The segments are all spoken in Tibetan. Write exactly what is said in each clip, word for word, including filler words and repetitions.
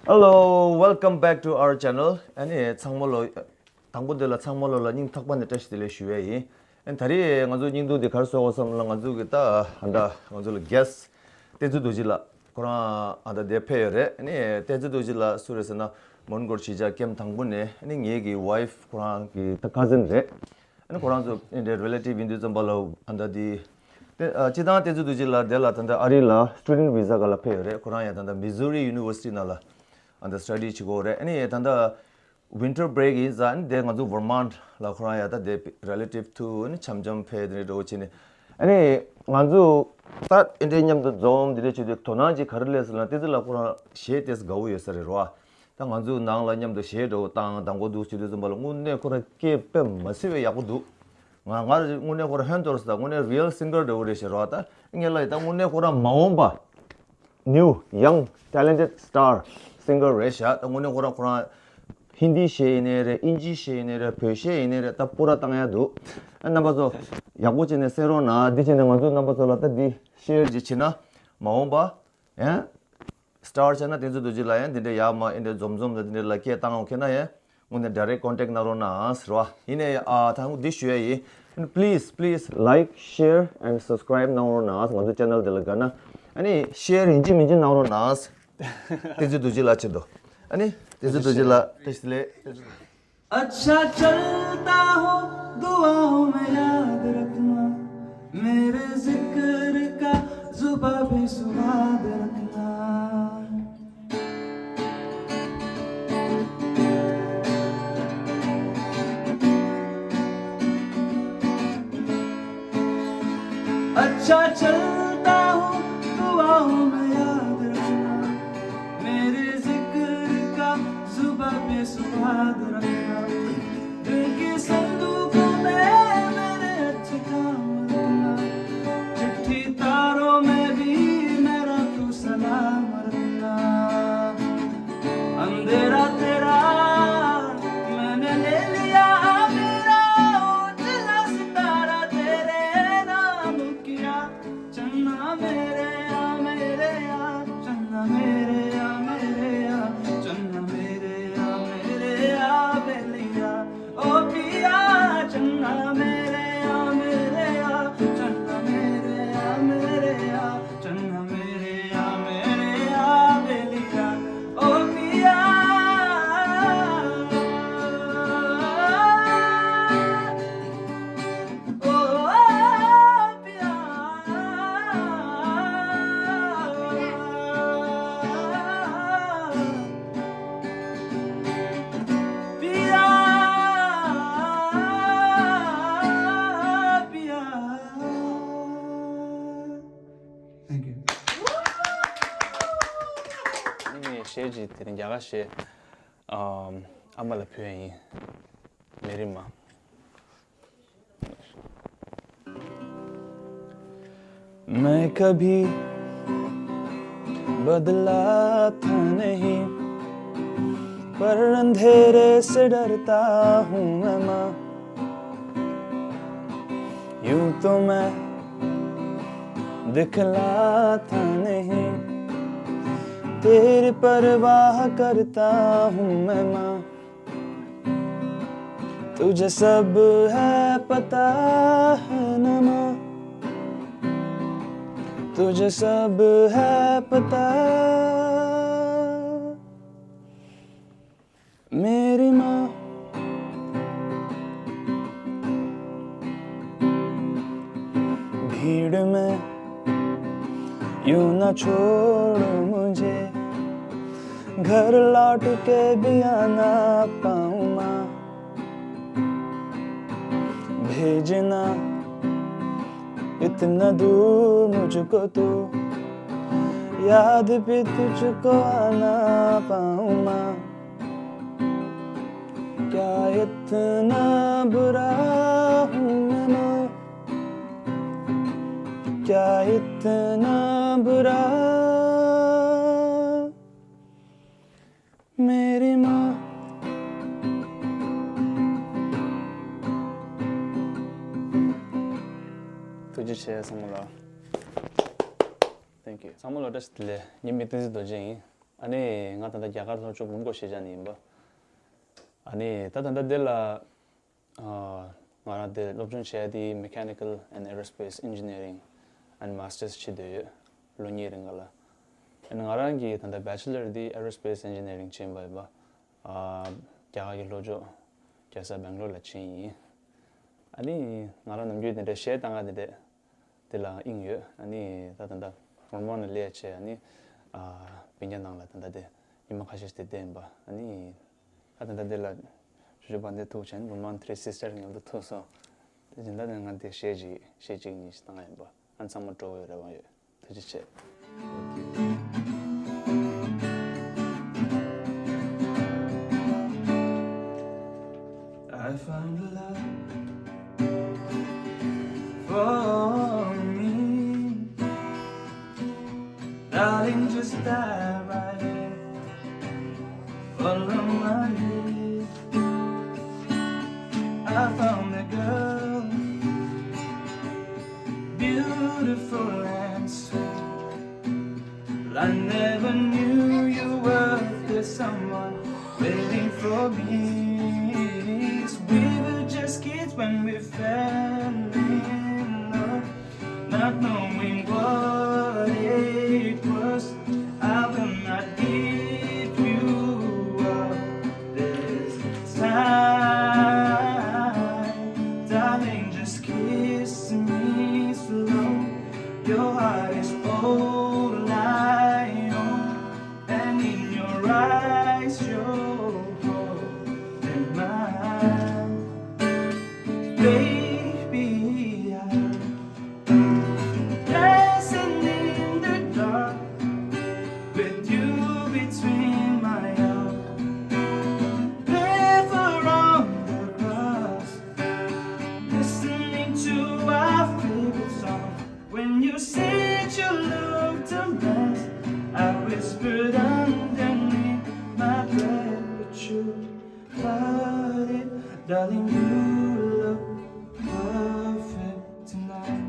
Hello, welcome back to our channel. ཨ་ནི་ཚང་མ་ལོ། དང་པོ་འདི་ལ་ཚང་མ་ལོ་ལ་སྙིང་ཐག་པ་ནས་བཀྲ་ཤིས་བདེ་ལེགས་ཞུ་ཡས་ཡིན། ཨ་ནི་ད་རེས་ང་ཚོ་སྙིང་སྡུག་འདི་ག་རེ་བཟོ་དགོས་བསམ་ལ། ང་ཚོ་གི་ད་ཨ་འདྲ་ང་ཚོ་ལ་གེ་སི་ཊི་བསྟན་འཛིན་རྡོ་རྗེ་ལགས་ཁོ་རང་ཨ་ད་འདིར་ཕེབས་ཡོད་རེད། ཨ་ནི་བསྟན་འཛིན་རྡོ་རྗེ་ལགས་སུ་རེད་ཟེར་ན། མོན་གྷོར་གཞིས་ཆགས་ཀེམ་དང་པོ་ནས། ཨ་ནི་ངེད་ཀྱི་ཝའི་ཕི་ཁོ་རང་གི་ད་ཀ་ཟིན་རེད། ཨ་ནི་ཁོ་རང་ཚོ་ཨ་འདྲའི་རི་ལེ་ཊིབ་ཡིན་དུས་ཙམ་པ་ལ་ཨ་ད་འདི། དེ་ཨ་སྤྱིར་བཏང་བསྟན་འཛིན་རྡོ་རྗེ་ལགས་འདི་ལ་ད་ལྟ་ཨ་རི་ལ་སི་ཊུ་ཌེན་ཊི་བི་ཟ་སྒང་ལ་ཕེབས་ཡོད་རེད། ཁོ་རང་ཡང་ད་ལྟ་མི་ཟུ་རི་ཡུ་ནི་ཝར་སི་ཊི་ནང་ལ་ཨ་ད་སི་ཊ་ཌི་བྱེད་ཀྱི་ཡོད་རེད། ཨ་ནི་ད་ལྟ་ཝིན་ཊར་བྷི་རེག་ཡིན་ཙང་། ཨ་ནི་དེ་ང་ཚོ་ཝར་མོན་ཊི་ལ་ཁོ་རང་ཡང་ད་དེ་རི་ལེ་ཊིབ་ཐུག་ཨ་ནི་འཆམ་འཆམ་ཕེབས་དེ་འདྲ་འགྲོ་བྱས་ནས། ཨ་ནི་ང་ཚོ་ད་ཨེ་འདྲའི་མཉམ་དུ་འཛོམས་དེ་འདྲ་བྱེད་དུས་དོ་སྣང་ཅིག་ག་རེ་སླེབས་སོང་ལབ་ན། བསྟན་འཛིན་ལགས་ཁོ་རང་གཞས་ཏོག་ཙམ་དགའ་བོ་ཡོད་ས་རེད་རོ། ད་ང་ཚོའི་ནང་ལ་མཉམ་དུ་གཞས་འདྲ་བོ་བཏང་དང་པོ་འདུག་བྱེད་དུས་ཙམ་པ་ལ་དངོས་གནས་ཁོ་རང་སྐད་དཔེ་མ་སྲིད་པའི་ཡག་པོ་འདུག་ང་ང་དངོས་གནས་ཁོ་རང་ཧོན་ཏོར་ས་དངོས་གནས་རི་ཡལ་སིང་གར་འདྲ་བོ་རེད་ཤག་རོ། ད་ངས་ལབ་ཡིན། ད་དངོས་གནས་ཁོ་རང་མ་འོངས་པ་new young talented star singer རེད་ཤག་ད་དངོས་གནས་ཁོ་རང་ཁོ་རང་ཧིན་དི་གཞས་ཡིན་ནའི་རེད། དབྱིན་ཇིའི་གཞས་ཡིན་ནའི་རེད། བོད་གཞས་ཡིན་ནའི་རེད། ད་པུ་ར་བཏང་ཡ་འདུག་ཨ་རྣམ་པ་ཚོ་ཡག་པོ་བྱས་ནས་གསན་རོགས་གནང་། འདི་བྱས་ནས་ང་ཚོ་རྣམ་པ་ཚོ་ལ་ད་འདི་ཤེར་ཅིག་བྱེད་ན། མ་འོངས་པ་ཡང་སི་ཊར་ཆགས་ན་བསྟན་འཛིན་རྡོ་རྗེ་ལགས་ཡང་འདི་འདྲའི་ཡར་མར་འདི་འདྲའི་འཛོམས་འཛོམས་དང་འདི་འདྲའི་ལ་སྐད་བཏང་འོང་མཁན་ན་ཡང་དངོས་གནས་ཌའི་རེག་ཊི་ཀོན་ཊེག་གནང་རོགས་གནང་ཟེར་བ། ཡིན་ནའི་ཨ་ད་འདི་ཞུ་ཡ་ཡིན། Please, please like, share and subscribe གནང་རོགས་གནང་། ང་ཚོ་ཆེ་ནལ་འདི་ལ་དགའ་ན། ཨ་ནི་ཤེར་ཡིན་གཅིག་མིན་གཅིག་གནང་རོགས་གནང་། བསྟན་འཛིན་རྡོ་རྗེ་ལགས་ཆེད་དུ། ཨ་ནི་བསྟན་འཛིན་རྡོ་རྗེ་ལགས་བཀྲ་ཤིས་བདེ་ལེགས། अच्छा चलता हूँ दुआओं में याद रखना, मेरे जिक्र का जुबा पे सुआद रखना। अच्छा चलता हूँ दुआओं में याद रखना, मेरे जिक्र का जुबा पे सुआद रखना। दिल के संदूकों में मेरे अच्छे काम रखना, चिट्ठी तारों में भी मेरा तू सलाम रखना। अंधेरा तेरा मैंने ले लिया मेरा, उजला सितारा तेरे नाम किया। चन्ना मेरे आ, मेरे आ, चन्ना मेरे आ, मेरे आ, चन्ना मेरे आ, मेरे आ, बेलिया। ओ पिया, चन्ना मेरे आ, मेरे आ, चन्ना मेरे आ, मेरे आ, चन्ना मेरे आ, मेरे आ, बेलिया। ओ पिया। Thank you. ངས་གཞས་ཅིག་དེ་རིང་རྒྱ་གར་གཞས། ཨམ། ཨ་མ་ལ་ཕུལ་ཡ་ཡིན། मेरी माँ। मैं कभी बदला था नहीं, पर अंधेरे से डरता हूँ मैं माँ। यूं तो मैं दिखलाता नहीं, तेरी परवाह करता हूँ मैं माँ। तुझे सब है पता है ना माँ, तुझे सब है पता। मेरी माँ, भीड़ में यूं ना छोड़ मुझे, घर लौट के भी आना पाऊँ माँ। भेजना इतना दूर मुझको तू, याद भी तुझको आना पाऊँ माँ। क्या इतना बुरा हूँ मैं माँ, क्या इतना बुरा, मेरी माँ। ཐུགས་རྗེ་ཆེ་ཚང་མ་ལ། Thank you. ཚང་མ་ལ་བཀྲ་ཤིས་བདེ་ལེགས། ངའི་མིང་བསྟན་འཛིན་རྡོ་རྗེ་ཡིན། ཨ་ནི་ང་ད་ལྟ་རྒྱ་གར་ལྷོ་ཕྱོགས་མོན་གྷོ་གཞིས་ཆགས་ནས་ཡིན་པ། ཨ་ནི་ད་ད་ལྟ་འདི་ལ་ཨ་ང་རང་དེ་སློབ་སྦྱོང་བྱས་དེ་Mechanical and Aerospace Engineering and Masters བྱེད་འདོད་ཡོད། ལོ་གཉིས་རིང་ག་ལ། ཨ་ནི་ང་རང་གི་ད་ལྟ་Bachelor དེ་Aerospace Engineering བྱས་པ་ཡིན་པ། ཨ་རྒྱ་གར་གྱི་ལྷོ་ཕྱོགས་རྒྱལ་ས་སྦེང་ལོར་ལ་ཕྱིན་ཡིན། ཨ་ནི་ང་རང་ནམ་རྒྱུན་དེ་འདྲ་གཞས་བཏང་ག་དེ་འདྲ། དེ་ལ་དབྱིངས་ཡོད། ཨ་ནི་ད་ད་ལྟ་ཝར་མ་ནང་སླེབས་བྱས། ཨ་ནི་ཨ་བོད་ནང་ལ་ད་ལྟ་དེ་ཉི་མ་ཁ་ཤས་ཤིག་དེ་བསྡད་ཡིན་པ། ཨ་ནི་ད་ད་ལྟ་དེ་ལ་ཞུ་ཞུ་བ་འདི་ཐུག་བྱས་ནས་ཝར་མ་Three Sister མཉམ་དུ་ཐུག་སོང་། དེ་བཞིན་ད་ནི་ང་དེ་གཞས་ཅིག་གཞས་གཅིག་གཉིས་ཤིག་བཏང་ཡིན་པ། ཨ་ནི་ཚང་མ་སྤྲོ་བོའི་རེ་བ་ཡོད། ཐུགས་རྗེ་ཆེ། I found a love for me. Darling, just dive right in. Follow my lead. I found a girl, beautiful and sweet. I never knew you were the someone waiting for me. We were just kids when we fell in love, not knowing what it was. I will not give you up this time. Darling, just kiss me slow. Your heart is all I own, and in your eyes, you're holding mine. Baby, I'm dancing in the dark with you between my arms. Barefoot on the grass, listening to our favorite song. When you said you looked a mess, I whispered underneath my breath, but you got it. Darling, you look perfect tonight.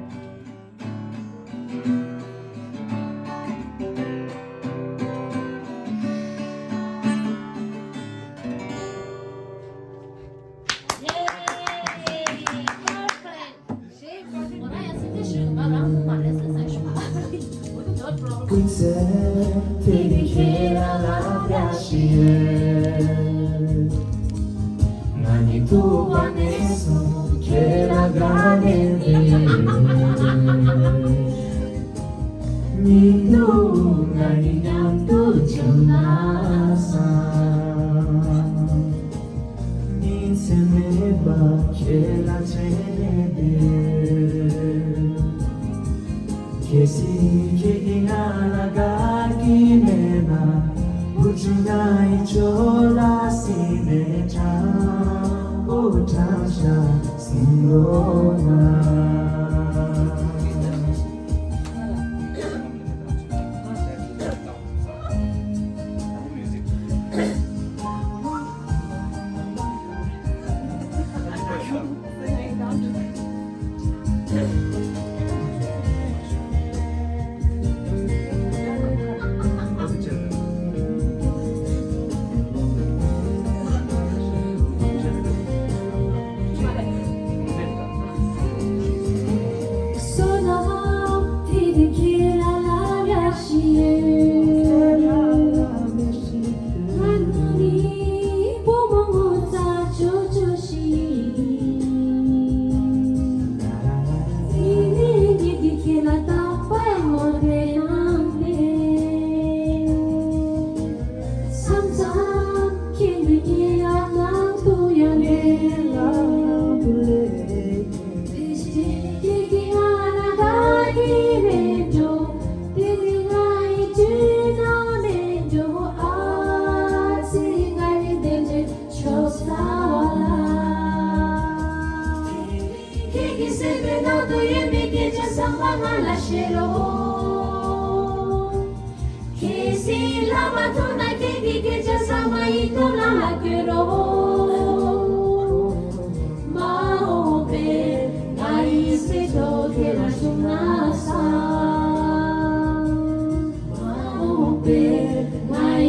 ཁྱེད་ཀྱི་སེམས་པའི་ནང་དུ་ཡོད་པའི་སྐད་ཆ་ཚང་མ་ང་ལ་བཤད་རོགས། གལ་སྲིད་ལབ་མ་ཐུབ་ན་ཁྱེད་ཀྱི་སྐད་ཆ་ཚང་མ་ཡིག་ཐོག་ནང་ལ་བཀོད་རོགས། མ་འོངས་པའི་ང་ཡི་སྲིད་ཐོག་ཁྱེད་ལ་བྱུང་ན་བསམ། མ་འོངས་པའི་ང་ཡི་